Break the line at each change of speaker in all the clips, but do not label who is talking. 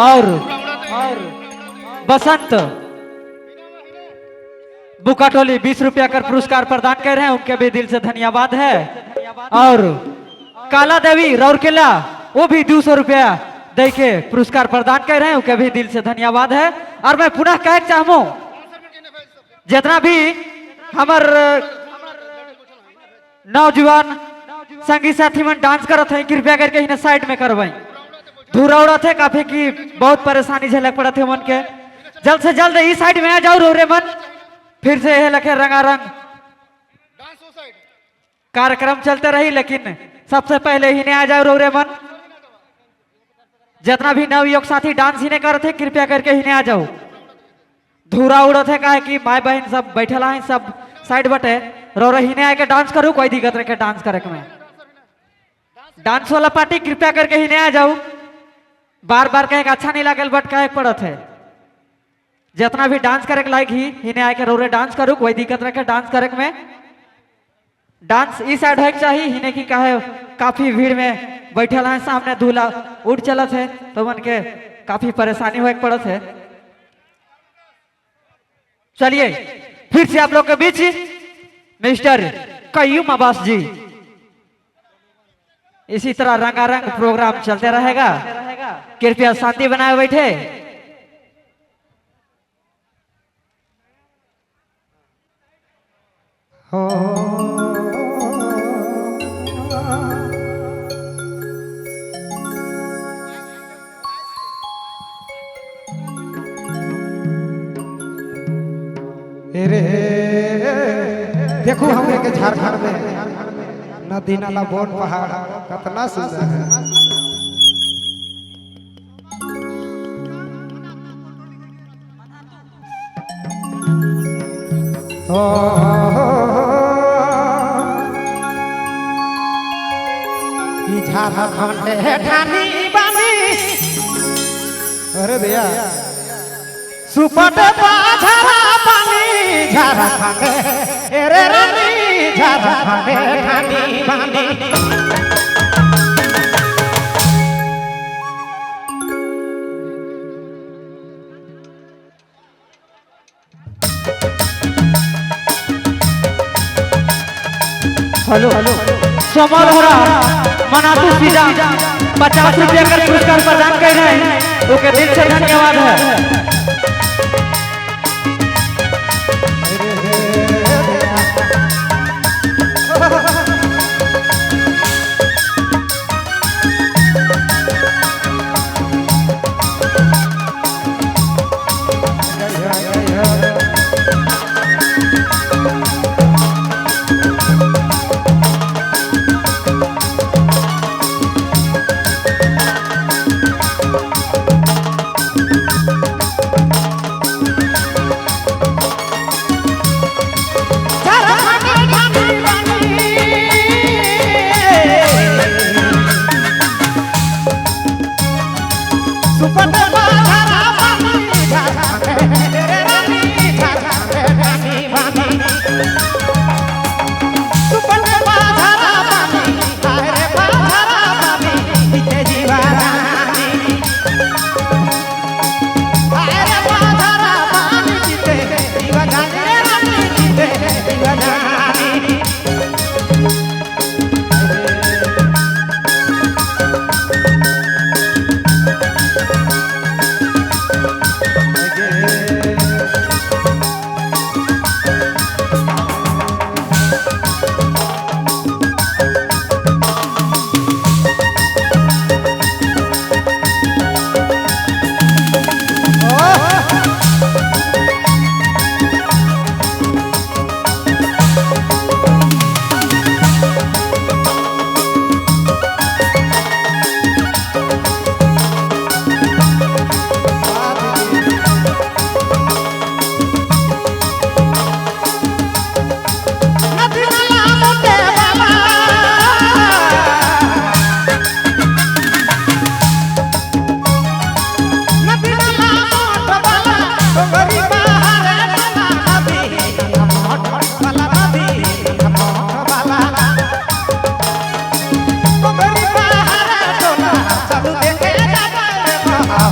और बसंत बुकाटोली 20 रुपया कर पुरस्कार प्रदान कर रहे हैं, उनके भी दिल से धन्यवाद है। और काला देवी रौरकेला वो भी 200 रुपया दे के पुरस्कार प्रदान कर रहे हैं, उनके भी दिल से धन्यवाद है। और मैं पुनः कह चाहूँ, जितना भी हमार नौजवान संगी साथी मन डांस करत हैं, कृपया करके इन्हें साइड में करवाई। धूरा उड़त है काफी की बहुत परेशानी झेलक पड़त है मन के। जल्द से जल्द इस साइड में आ जाओ रो रे मन, फिर से यह लखे रंगारंग कार्यक्रम चलते रही, लेकिन सबसे पहले ही आ जाओ रो रे मन। जितना भी नवयुवक साथी डांस ही नहीं करते, कृपया करके ही आ जाओ। धूरा उड़त है काहे कि माई बहन सब बैठल हैं, सब साइड बटे रो रही ही आके डांस करू, कोई दिक्कत रखे डांस करे में। डांस वाला पार्टी कृपया करके ही आ जाओ। बार बार कहे अच्छा नहीं लागल बट कहे पड़त है। जितना भी डांस करे के लायक ही हिने आके रो रे डांस करू, कोई दिक्कत रखे डांस करे में। डांस इस साइड है चाहिए हिने की काहे काफी भीड़ में बैठल है, सामने धूला उठ चलत है तो मन के काफी परेशानी होए पड़त है। चलिए फिर से आप लोग के बीच मिस्टर कयूम अब्बास जी। इसी तरह रंगारंग प्रोग्राम चलते रहेगा, कृपया शांति बनाए बैठे।
हो रे, देखो हमरे के झारखंड में नदी नाला बोन पहाड़ कितना सुंदर है। ओ झारखंड ठानी बानी, अरे भैया सुपट झारा पानी झारखंड रे रानी झारखंड ठानी बानी।
हेलो हेलो सोमल होरा मनातू सीधा 50 रुपया का पुरस्कार प्रदान कर रहे हैं, उनके दिल से धन्यवाद है।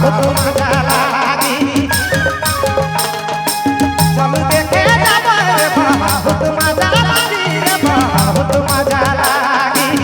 बहुत मजा लागी। चल देखे जाबे रे बहुत मजा लागी रे बहुत मजा लागी।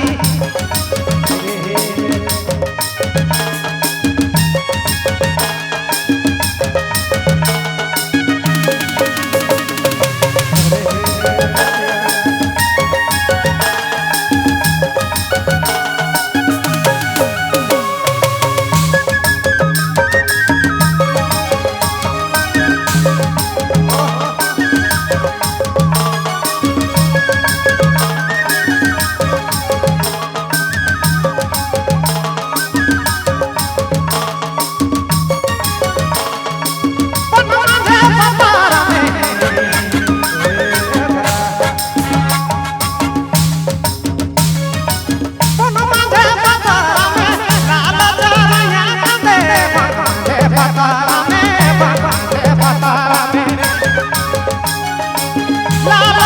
लाल।